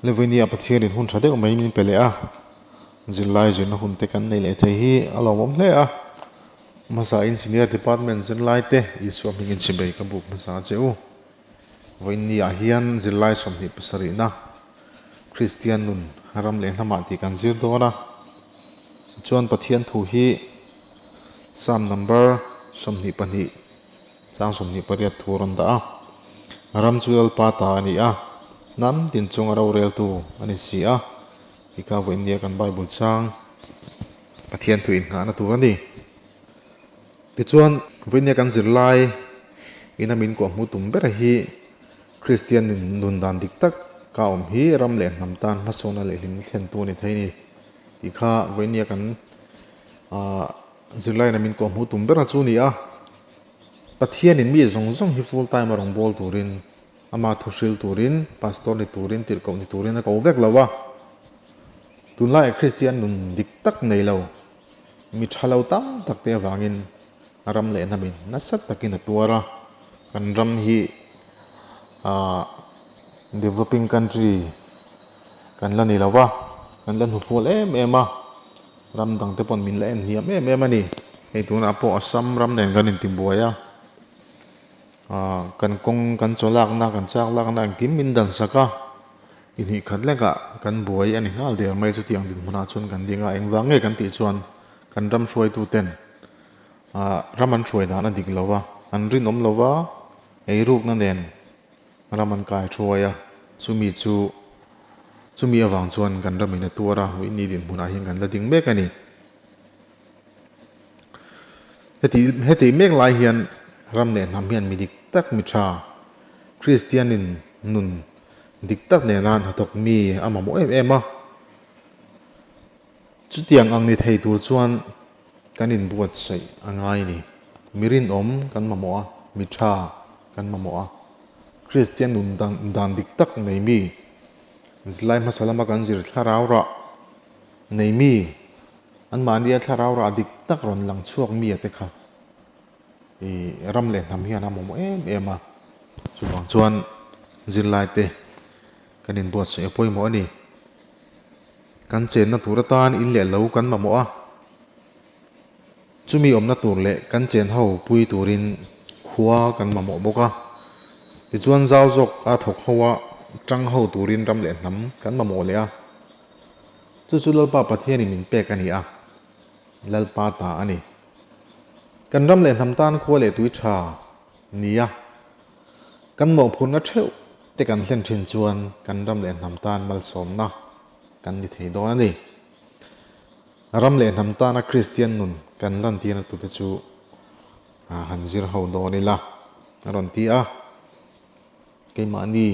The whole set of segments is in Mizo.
Levinia Pathianin hun tha deuh mai min pe leh a, zirlai zirna hun te kan nei leh thei hi a lawmawm hle a. Hmasain Senior Department zirlai te Isua hmingin chibei ka buk hmasa che u. Vawiinniah hian zirlai 27na Kristian nun ram leh hnamah tih kan zir dawn a. Tichuan Pathian thu hi Psalm number 22 chang 28 thu a rawn dah a. Ram chu Lalpa ta a ni a, hnam tin chunga roreltu a ni si a. Tika vawiinnia kan Bible chang Pathian thu innghahna tur a ni. Tichuan, vawinia kan zirlai ina min kuahhmu tum ber hi Kristian nun dan dik tak ka awm hi ram leh hnam tan hmasawnna leh hlimna thlentu a ni thei a ni tih kha vawinia kan zirlai ina min kuahhmu tum ber chu a ni a. Pathianin mi zawng zawng hi full time a rawn bawl turin, ama thu hril turin, pastor ni turin, tirhkoh ni turin a ko vek lo a. Tunlaiah Kristian nun dik tak nei lo. Mi tha lo tam tak te avangin ram leh hnamin nasa takin a tuar a, kan ram hi ah developing country kan la ni lo va, kan la hnufual em em a, ram dang te pawn min la en hniam em em a ni. Hei tunah pawh Assam ram nen kan intibuai a, ah kan kawng kan chaw lakna kan chak lakna engkim min dan sak a. Inhnih khat lekah kan buai a ni nghal der mai chutiang dinhmunah chuan kan ding a, engvang nge kan tih chuan kan ram hruaituten ah ram an hruai dan a dik lo va, an rinawm lo va, eirukna nen ram an kai thuai a, chumi chu chumi avang chuan kan ramin a tuar a, Whitney dinhmunah hian kan la ding mek a ni. Heti heti mek lai hian ram leh hnam hian mi dik tak mi tha Kristianin nun dik tak nena hnathawk mi a mamawh em em a. Chutiang ang ni thei tur chuan kan inbuatsaih a ngai a ni. Mi rinawm kan mamawh a, mi tha kan mamawh a. Kristian nun dan dik tak nei mi, zilai hmasa lama kan zir thlarau rah nei mi, anmahnia thlarau rah dik tak rawn lang chhuak mi a te kha i ram leh hnam hian a mamawh em em a, chuvang chuan zirlai te kan inbuatsaih a pawimawh a ni. Kan chenna tur atan in leh lo kan mamawh a, chumi awmna tur leh kan chen ho pui turin khua kan mamawh bawk a, tichuan zau zawk a thawk ho a tang ho turin ram leh hnam kan mamawh leh a, chu chu Lalpa Pathianin min pek a ni a, Lalpa ta a ni. Kan ram leh hnam tan khua leh tui tha nia kan mawhphurhna theuh te kan hlen thin chuan kan ram leh hnam tan malsawmna kan ni thei dawn a ni. Ram leh hnam tana Kristian nun kan lantirna tute chu han zir ho dawn ila a rawn ti a. Keimahni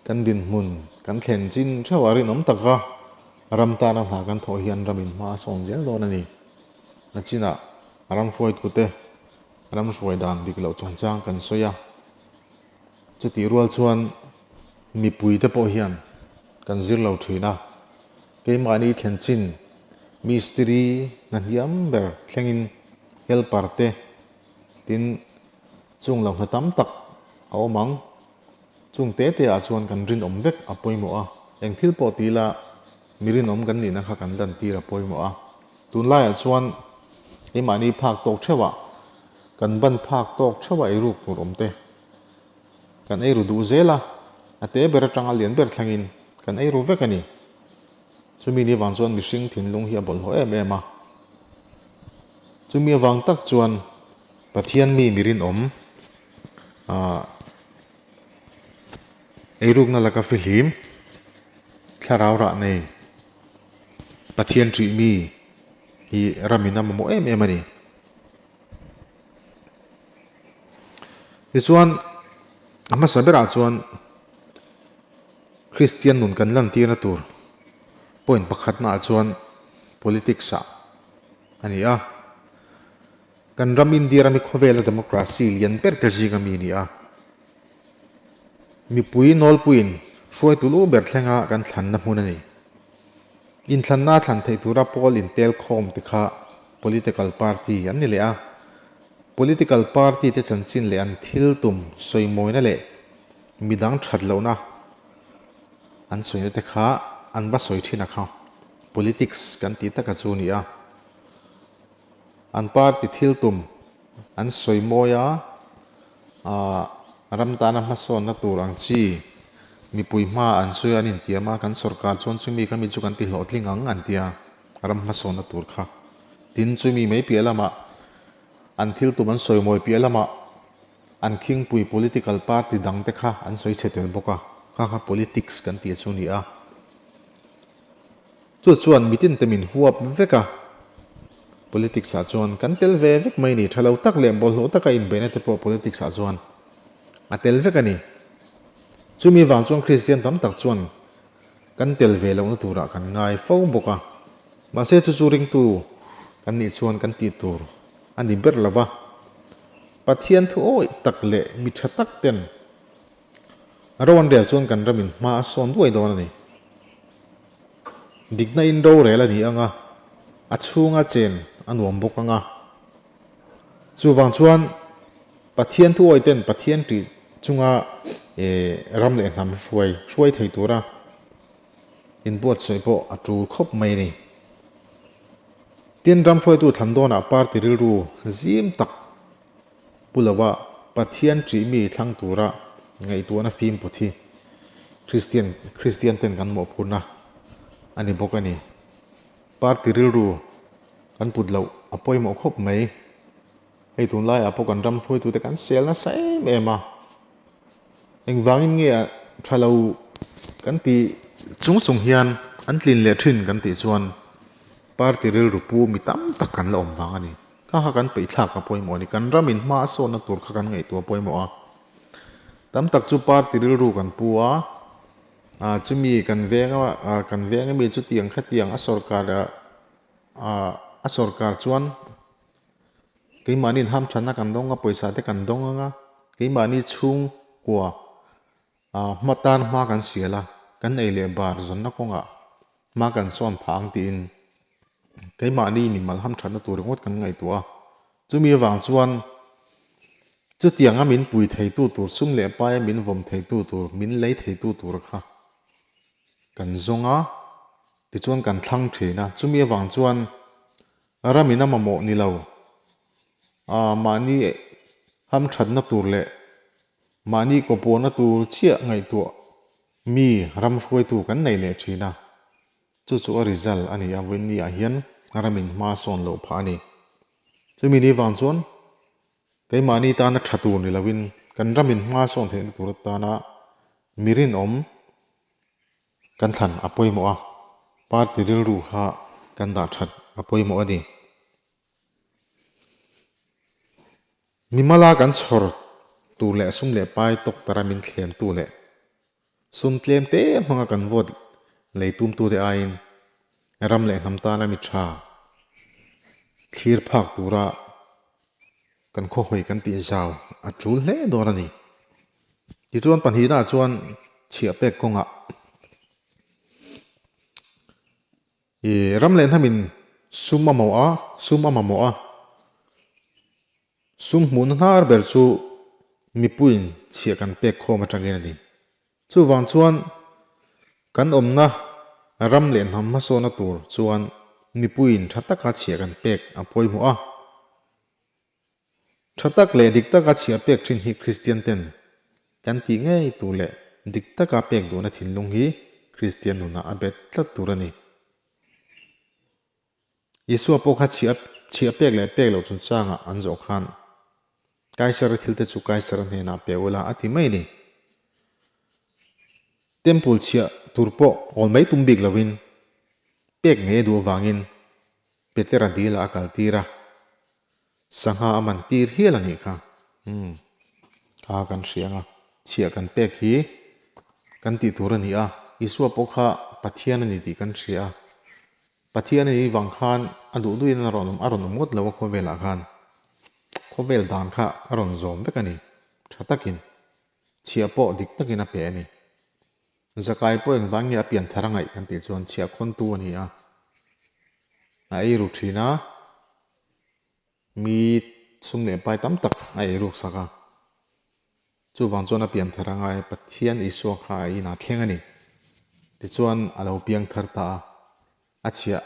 kan dinhmun kan thlen chin theuh a rinawm taka ram tana hna kan thawh hian ramin hma a sawn zel dawn a ni. Nachinah ram hruaitute ram hruai dan dik loh chungchang kan sawi a, chutih rual chuan mipuite pawh hian kan zir lo thin a, keimahni thlen chin mistiri hna hniam ber thlengin helper te tin chung lo hna tam tak a awm ang, chung te te ah chuan kan rinawm vek a pawimawh a, eng thil pawh ti ila mi rinawm kan nihna kha kan lantir a pawimawh a. Tunlaiah chuan keimahni phak tawk theuhah, kan ban phak tawk theuhah eiruk tur awm te kan eiru duh zel a, a te ber atanga lian ber thlengin kan eiru vek a ni. Chumi ni avang chuan mihring thinlung hi a bawlhhlawh em em a. Chumi avang tak chuan Pathian mi mi rinawm ah eirukna laka fihlim thlarau rah nei Pathian ṭih mi hi ramin a mamawh em em a ni. Tichuan, a hmasa berah chuan Kristian nun kan lantirna tur point pakhatnaah chuan politics ah a ni a. Kan ram India ram hi khawvela democracy lian ber te zinga mi a ni a. Mipui nawlpuiin hruaitu lu ber thlenga kan thlanna hmun a ni. Inthlanna thlan theih tura pawl intel khawm te kha political party an ni leh a. Political party te chanchin leh an thil tum sawimawina leh midang that lohna. an sawina te kha an va sawi thin a kha politics kan tih taka chu a ni a. An party thil tum an sawi mawi a, aah ram tana hmasawnna tur ang chi mipui hma an sawi a an intiam a, kan sorkar chuan chumi kha mi chu kan ti hlawhtling ang an tia ram hmasawnna tur kha. Tin, chumi mai piah lamah an thil tum an sawi mawi piah lamah an khingpui political party dang te kha an sawi chhe tel bawk a, kha kha politics kan tih chu a ni a. Chu chuan mitin te min huap vek a, politics ah chuan kan tel ve vek mai ni, tha lo tak leh bawlhhlawh taka inbeihna te pawh politics ah chuan a tel vek a ni. Chumi vang chuan Kristian tam tak chuan kan tel ve lohna turah kan ngai fo bawk a, mahse chu chu ringtu kan nih chuan kan tih tur a ni ber lo va, Pathian thu awih tak leh mi tha tak ten Ro an rel chuan kan ramin hma a sawn duai dawn a ni. Dikna in rorel a ni ang a, a chhunga chen a nuam bawk ang a. Chuvang chuan Pathian thuawi ten Pathian tih chunga ram leh hnam hruai hruai thei tura inbuatsawi pawh a tul khawp mai a ni. Tin, ram hruaitu thlan dawnah party rilru zim tak Pu Lova Pathian ṭih mi thlang tura ngaihtuahna fim put hi Kristian Kristian ten kan mawhphurhna a ni bawk a ni. Party rilru kan put loh a pawimawh khawp mai. Hei tunlaiah pawh kan ram hruaitute kan sel nasa em em a. Engvangin nge a tha lo kan tih chung chung hian an tlin leh thin kan tih chuan party rilru pu mi tam tak kan la awm vang a ni. Kha kha kan peih thlak a pawimawh a ni. Kan ram in hma a sawnna tur kha kan ngaihtuah pawimawh a. Tam tak chu party rilru kan pu a, ah chumi kan veng a kan veng ami chutiang khatiang a sorkar ah a sorkar chuan Keimahni inhamthanna kan dawng a, pawisa te kan dawng ang a, keimahni chhungkua ah hma tan hma kan sial a, kan ei leh bar zawnna kawngah hma kan sawn phah ang tiin keimahni mimal hamthatna tur ringawt kan ngaihtuah a. Chumi avang chuan chutianga min pui theitu tur sum leh paia min vawm theitu tur, min lei theitu tur kha kan zawng a, tichuan kan thlang thin a. Chumi avang chuan Ramin a mamawh ni lo. Aa mahni hamthatna tur leh mahni kawpawhna tur chiah ngaihtuah mi ram hruaitu kan nei leh thin a. Chu chu a result a ni a, vawiin ah hian ramin hma sawn loh phah a ni. Chumi ni vang chuan keimahni tana tha tur ni loin kan ramin hma sawn theihna tur atana mi rinawm Kan thlan a pawimawh a, party rilru kha kan dah that a pawimawh a ni. Mimala kan chhawr tur leh sum leh pai tawk tara min thlem tu leh sum tlem te hmanga kan vote lei tum tu te aiin ram leh hnam tana mi tha thlir phak tura kan khawhawi kan tih zau a tul hle dawn a ni. Tichuan pahnihna chuan chhiah pek kawngah ih ram leh hnamin sum a mawh a, sum a mamawh a, sum hmuhna hnar ber chu mipuiin chhiah kan pek khawm atangin a ni. Chuvang chuan kan awmna ram leh hnam hmasawna tur chuan mipuiin tha taka chhiah kan pek a pawimawh a. Tha tak leh dik taka chhiah pek thin hi Kristian ten kan tih ngei tur leh dik taka pek duhna thinlung hi Kristian nunah a bet tlat tur a ni. Isua pawh kha chhiah chhiah pek leh pek loh chungchangah an zawh khan Kaisara thilte chu Kaisara hnenah pe ula a ti mai a ni. Temple chhiah tur pawh awl mai tum bik loin pek ngei a duh avangin Petera dil ah a kal tir a, sangha a man tir hial a nih kha. Umm, kha kan hria ang a, chhiah kan pek hi kan tih tur a ni a, Isua pawh kha Pathian a ni tih kan hria a, Pathian a nih vang khan a duh duhin a rawn awm a rawn awm ngawt lo a khawvelah khan, khawvel dan kha a rawn zawm vek a ni, tha takin, chhiah pawh dik takin a pe a ni. Zakai pawh engvang nge a pian thar a ngaih kan tih chuan chhiahkhawntu a ni a, a ei ru thin a, mi sum leh pai tam tak a ei ruk sak a, chuvang chuan a pian thar a ngai Pathian Isua kha a inah thleng a ni. Tichuan a lo piang thar ta a, a chhiah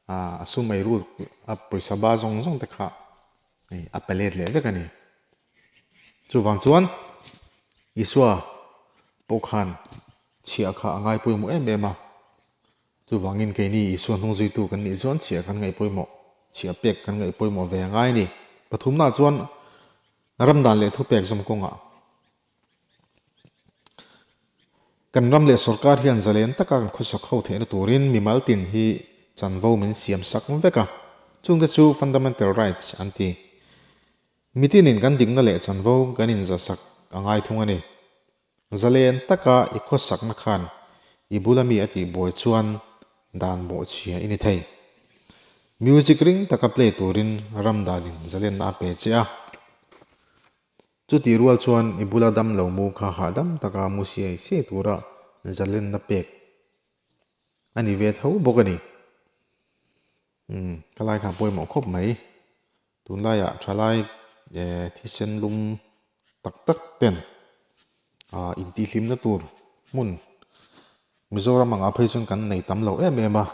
a sum ei ruk a pawisa ba zawng zawng te kha a pe let leh vek a ni. Chuvang chuan Isua pawh khan chhiah kha a ngai pawimawh em em a, chuvangin keini Isua hnung zuitu kan nih chuan chhiah kan ngaih pawimawh, chhiah pek kan ngaih pawimawh ve a ngai a ni. Pathumnaah chuan ram dan leh thupek zawm kawngah Kan ram leh sorkar hian zalen taka kan khawsak ho theihna turin mimal tin hi chanvo min siam sak vek a, chungte chu fundamental rights an ti. Mitinin kan dikna leh chanvo kan inzasak a ngai thung a ni. Zalen taka i khawsakna khan i bula mi a tihbuai chuan dan bawhchhia i ni thei. Music ring taka play turin ram danin zalenna a pe che a. Chuti rual chuan i bula dam lo mu kha hahdam taka mu siai siai tura zalenna pek a ni ve tho bawk a ni. Umm, ka lai kha pawimawh khawp mai. Tunlaiah thalai thisen lum tak tak ten intihhlimna tur hmun Mizoram angah phei chuan kan nei tam lo em em a,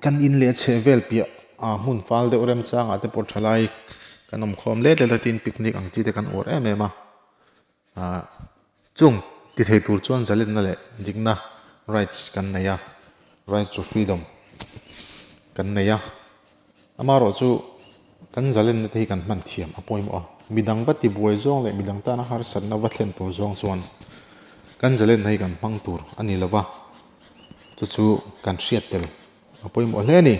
kan in leh chheh vel piah ah hmun fal deuh remchangah te pawh thalai kan awm khawm let let a tin picnic ang chi te kan uar em em a, ah chung ti thei tur chuan zalenna leh dikna rights kan nei a, rights to freedom kan nei a. Amaherawh chu kan zalenna te hi kan hman thiam a pawimawh a, midang va tibuai zawng leh midang tana harsatna va thlen tur zawng chuan kan zalenna hi kan hmang tur a ni lova, chu chu kan hriat tel a pawimawh hle a ni.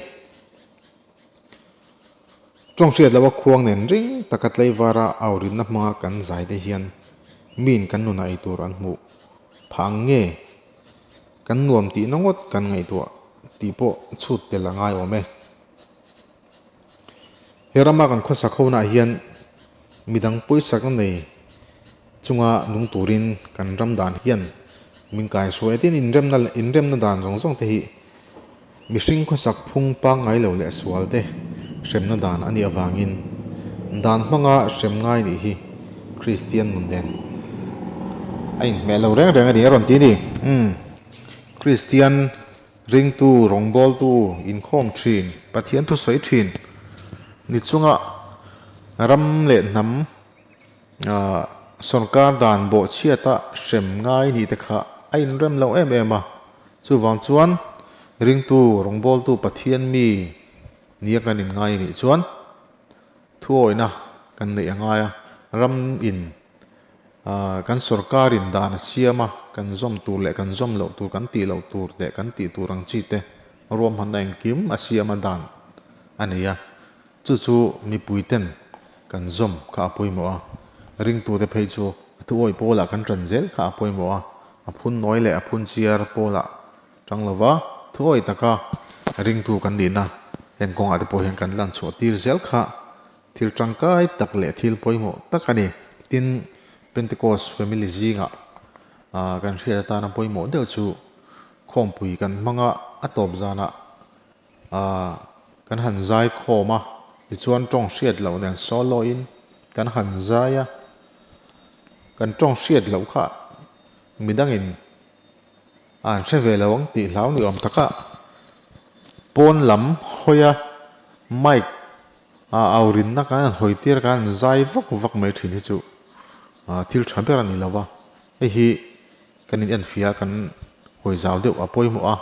Tawng hriat loha khuang nen ring taka tleivara aurinna hmanga kan zai te hian miin kan nunah ei tur an hmuh phah ang nge? Kan nuam tihna ngawt kan ngaihtuah tih pawh chhut tel a ngai awm e. He rama kan khawsak honah hian midang pawisakna nei chunga nung turin kan ram dan hian min kaihruai a tin inremna leh inremna dan zawng zawng te hi mihring khawsak phung pangngai lo leh sual te hremna dan a nih avangin dan hmanga hrem ngai nih hi Kristian nun nen a inhmeh lo reng reng a ni a rawn ti a ni. Umm Kristian ringtu rawngbawltu inkhawm thin Pathian thusawi thin ni chunga ram leh hnam ah sorkar dan bawhchhiata hrem ngai nih te kha a inrem lo em em a, chuvang chuan ringtu rawngbawltu Pathian mi nia kan inngai nih chuan thuawihna kan neih a ngai a, ram in ah kan sorkar in dan a siam a, kan zawm tur leh kan zawm loh tur kan tih loh tur leh kan tih tur ang chi te ruahmanna engkim a siam a dan a nei a. Chu chu mipui ten kan zawm kha a pawimawh a, ringtute phei chu a thuawi pawlah kan ṭan zel kha a pawimawh a, a phun nawi leh a phun chiar pawlah ṭang lova thuawi taka ringtu kan nihna heng kawngah te pawh hian kan lan chhuah tir zel kha thil ṭangkai tak leh thil pawimawh tak a ni. Tin, Pentecost family zingah kan hriat atana pawimawh deuh chu khawmpui kan hmang a, a tawp zanah Aaa kan han zai khawm a, tichuan tawng hriat loh nen solo in kan han zai a, kan tawng hriat loh kha midangin a an hre ve lo ang tih hlau ni awm taka pawn lam hawi a mic a aurinna kan han hawi tir a kan han zai vak vak mai thin hi chu thil tha ber a ni lo va, hei hi kan in enfiah a kan hawi zau deuh a pawimawh a.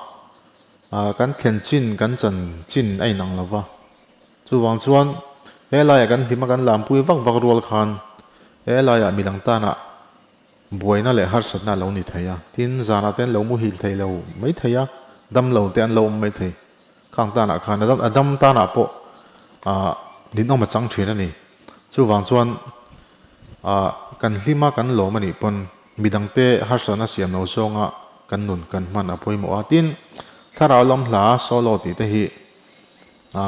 Ah kan thlen chin kan chan chin a inang lo va, chuvang chuan he laiah kan hlima kan lampui vak vak rual khan he laiah midang tanah buaina leh harsatna a lo ni thei a, tin zanah te an lo muhil thei lo mai thei a, damlo te an lo awm mai thei, khang tanah khan a dam tanah pawh ah ninawm a chang thin a ni, chuvang chuan ah kan hlima kan lawm a nih pawn. Midangte harsatna siam lo zawnga kan nun kan hman a pawimawh a, tin, thlarau lam hla solo tih te hi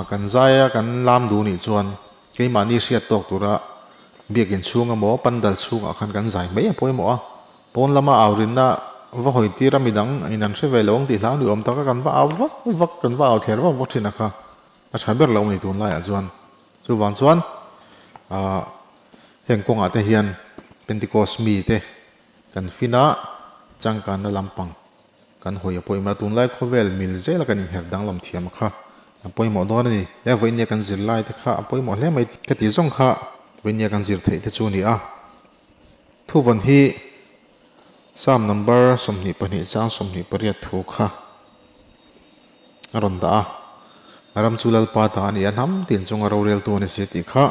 kan zai a kan lam duh nih chuan keimahni hriat tawk tura biakin chhung emaw pandal chhungah khan kan zai mai a pawimawh a, pawn lama au rinna va hawi tir a midang in an hre ve lo ang tih hlau ni awm taka kan va au vak vak kan va au thler vak vak thin a kha a tha ber lo a ni tunlaiah chuan chuvang chuan ah. Heng kawngah te hian Pentecost mite kan fin a, Changkanna lampang kan hawi a pawimawh a, tunlai khawvel mil zela kan inher danglam thiam kha a pawimawh dawn a ni. He vawinia kan zir lai te kha a pawimawh hle mai ka tih zawng kha vawinia kan zir theih te chu a ni a. Thuvawn hi Psalm number 22 chang 28 thu kha a rawn dah a, a ram chu Lalpa ta a ni a, hnam tin chunga roreltu a ni si tih kha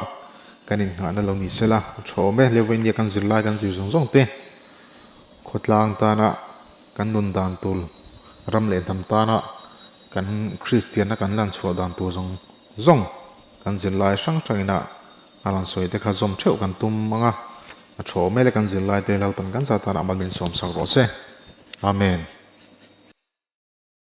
kan innghahna lo ni sela a tha awm e. Leuva India kan zir lai kan zir zawng zawng te khawtlang tana kan nun dan tur, ram leh hnam tana kan Kristianna kan lan chhuah dan tur zawng zawng kan zir lai hrang hrangin a a rawn sawi te kha zawm theuh kan tum ang a, a tha awm e le kan zir lai te Lalpan kan za tana amal min sawmsak rawh se. Amen.